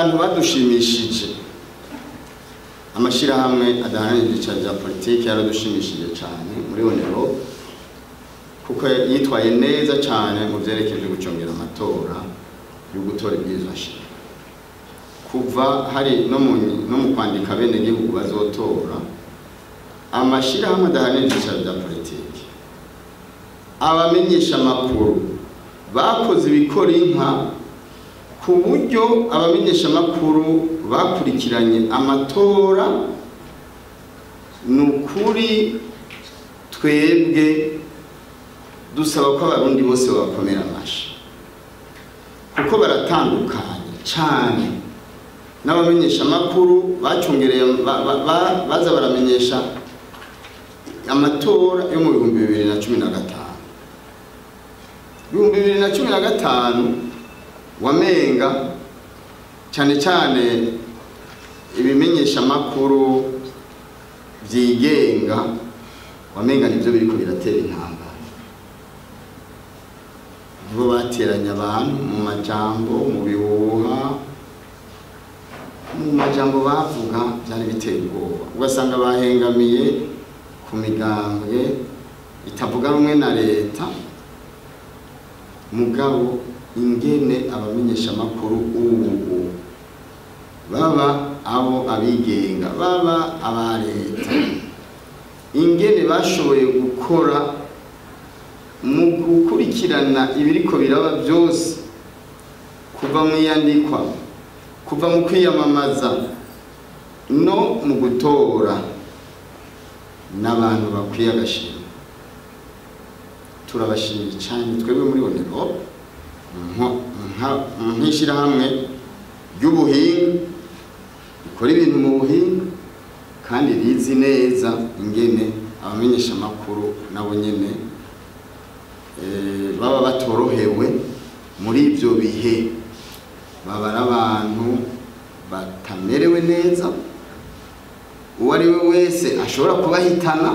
Abantu badushimishije, amashirahamwe adaharanira ibyicaro bya politiki yaradushimishije cyane muri ONEROP, kuko yitwaye neza cyane mu byerekeje gucungera amatora yo gutora ibwirizwa nshingiro. Kuva hari no mu kwandika bene gihugu bazotora, amashirahamwe adaharanira ibyicaro bya politiki, abamenyesha amakuru bakoze ibikora inka, ku buryo abamenyesha amakuru bakurikiranye amatora. Ni ukuri twebwe dusaba ko Abarundi bose babakomera amashi, kuko baratandukanye cyane n'abamenyesha amakuru bacungereye baza baramenyesha amatora yo mu 2015. 2015 wamenga cyane cyane ibimenyesha makuru byigenga, wamenga nivyo biriko biratera intambara. Nibo bateranya abantu mu majambo, mu bihuha, mu majambo bavuga byari biteye ubwoba, ugasanga bahengamiye ku migambwe itavuga rumwe na leta. Mugabo ingene abamenyesha makuru ubu baba abo abigenga, baba aba leta, ingene bashoboye gukora mu gukurikirana ibiriko biraba byose, kuva mu iyandikwa, kuva mu kwiyamamaza no mu gutora, n'abantu bakwiye agashimwe. Turabashimiye cyane twebwe muri ONEROP nk'ishyirahamwe ry'ubuhinga rikora ibintu mu buhinga kandi rizi neza ingene abamenyesha amakuru nabo nyene baba batorohewe muri ibyo bihe, baba ari abantu batamerewe neza, uwo ari we wese ashobora kubahitana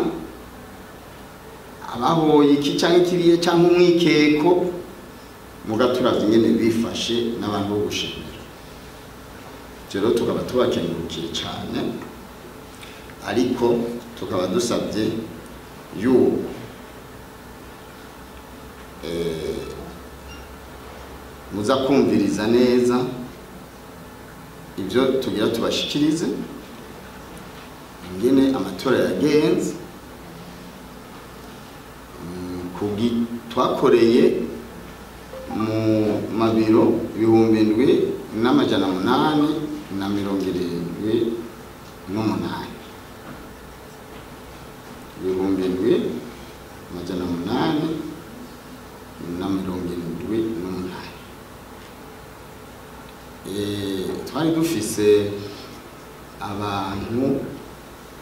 abahoye iki canke kiriya canke umwikeko. Mugaturavye ingene bifashe n'abantu bo gushimira. Rero tukaba tubakengurukiye cyane, ariko tukaba dusabye yuko muza kumviriza neza ibyo tugira tubashikirize, ingene amatora yagenze, twakoreye mu mabiro 7878, 7878. Twari dufise abantu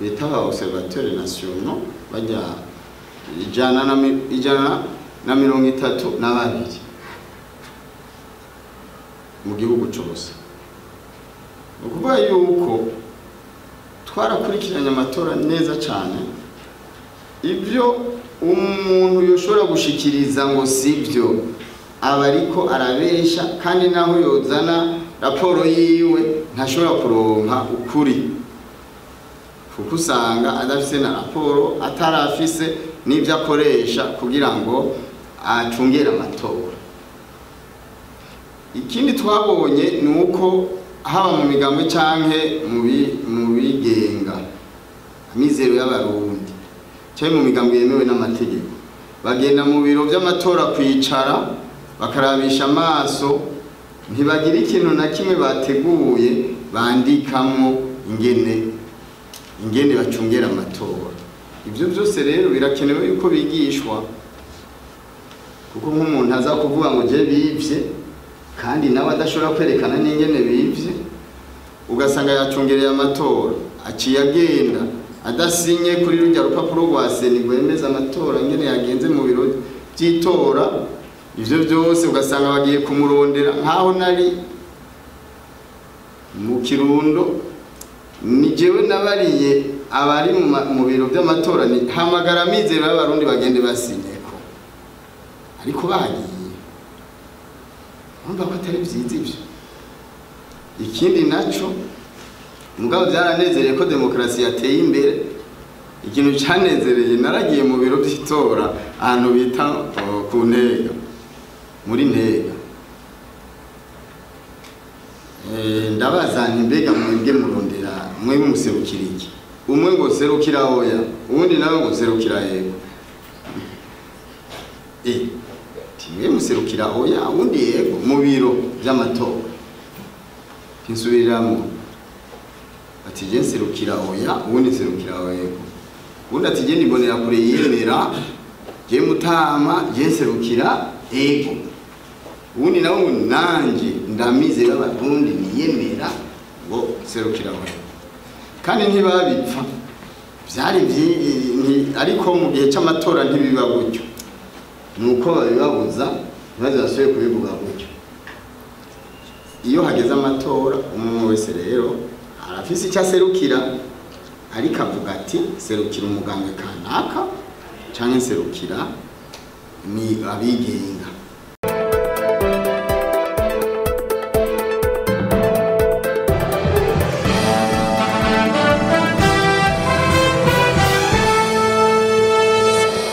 bita ba observateurs nationaux bajya 132 mu gihugu cyose. Ukuvuga yuko twarakurikiranye amatora neza cyane, ibyo umuntu yoshobora gushikiriza ngo sibyo aba ariko arabesha, kandi naho yozana raporo yiwe ntashobora kuronka ukuri, kuko usanga adafise na raporo, atarafise n'ibyo akoresha kugira ngo acungere amatora. Ikindi twabonye ni uko haba mu migambwe canke mu bigenga, amizero y'Abarundi canke mu migambwe yemewe n'amategeko, bagenda mu biro by'amatora kwicara bakarabisha amaso, ntibagira ikintu na kimwe bateguye bandikamwo ingene bacungera amatora. Ibyo byose rero birakenewe yuko bigishwa, kuko nk'umuntu aza kuvuga ngo je bivye kandi nawe adashobora kwerekana n'ingene bivye, ugasanga yacungereye amatora aciye agenda adasinye kuri rujya rupapuro rwa seni rwemeza amatora ingene yagenze mu biro by'itora. Ivyo byose ugasanga bagiye kumurondera nkaho nari mu Kirundo, ni jewe nabariye abari mu biro by'amatora ni hamagara amizero y'Abarundi bagende basinyeko, ariko bagiye. Urumva ko atari vyiza ivyo. Ikindi naco, mugabo byaranezereye ko demokarasi yateye imbere. Ikintu cyanezereye, naragiye mu biro by'itora ahantu bita ku Ntega, muri Ntega. Ndabaza nti: "Mbega mwebwe murondera, mwebwe muserukira iki?" Umwe ngo: "Serukira oya." Uwundi nawe ngo: "Serukira yego." Timwe muserukira oya, uwundi yego, mu biro by'amatora. Nsubiriramo ati: "Je nserukira oya." Uwundi: "Nserukira yego." Uwundi ati: "Je ndibonera kure yemera, je mutama, je nserukira ego." Uwundi nawe ngo: "Nanje ndamize b'Abarundi niyemera ngo serukira oya." Kandi ntibabipfa, byari ariko mu gihe c'amatora ntibiba gutyo, nuko babibabuza ntibaze basubire kubivuga gutyo. Iyo hageze amatora, umwe wese rero arafise icyo aserukira, ariko avuga ati: "Serukira umugambwe kanaka canke nserukira ni abigenga."